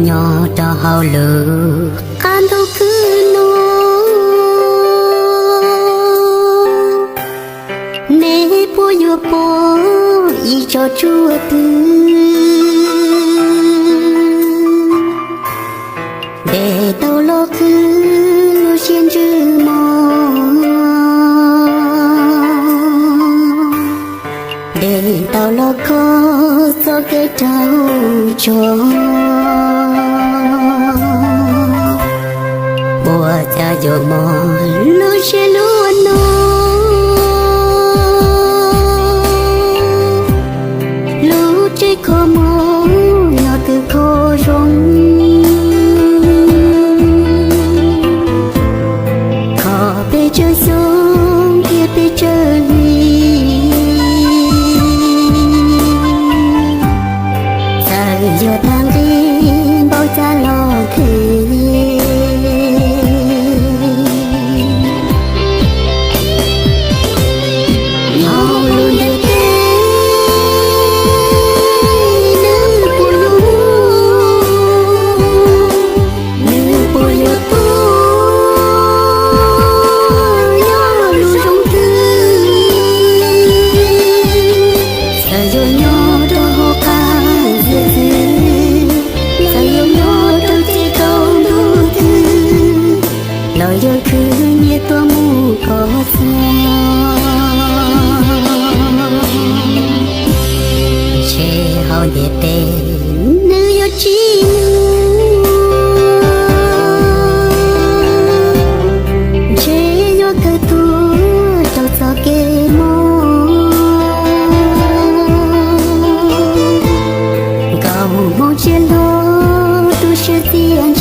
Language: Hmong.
Nyob rau hauv lub qab ntuj khwb no, neb puas yuav pom ib tsob tshuaj twg ntes tau los qhwv lub siab ntsws mog, ntes tau los kho txoj kev raug tso? Ua cas yuav mob lub siab luaj no, lub tsev kho mob nyob twb kho zoo, kho pes tsawg xyoo thiab pes tsawg hli, txawm yuav tag nqi npaum cas los them. Nyob lub ntiaj teb, nws puas yuav, nws puas yuav tuag, nyob lub zoo twg, txawm yuav nyob rau hauv qab txiaj txwv, txawm yuav nyob rau ces kaum ntuj twg, los yuav khwv nyiaj tuaj mus koj txog. Ntshe hauv ntiaj teb nws yuav tsis muaj, ntshe yuav kawg tuag rau txoj kev mob. Nkaus hmoov tsis hlob tu siab txiaj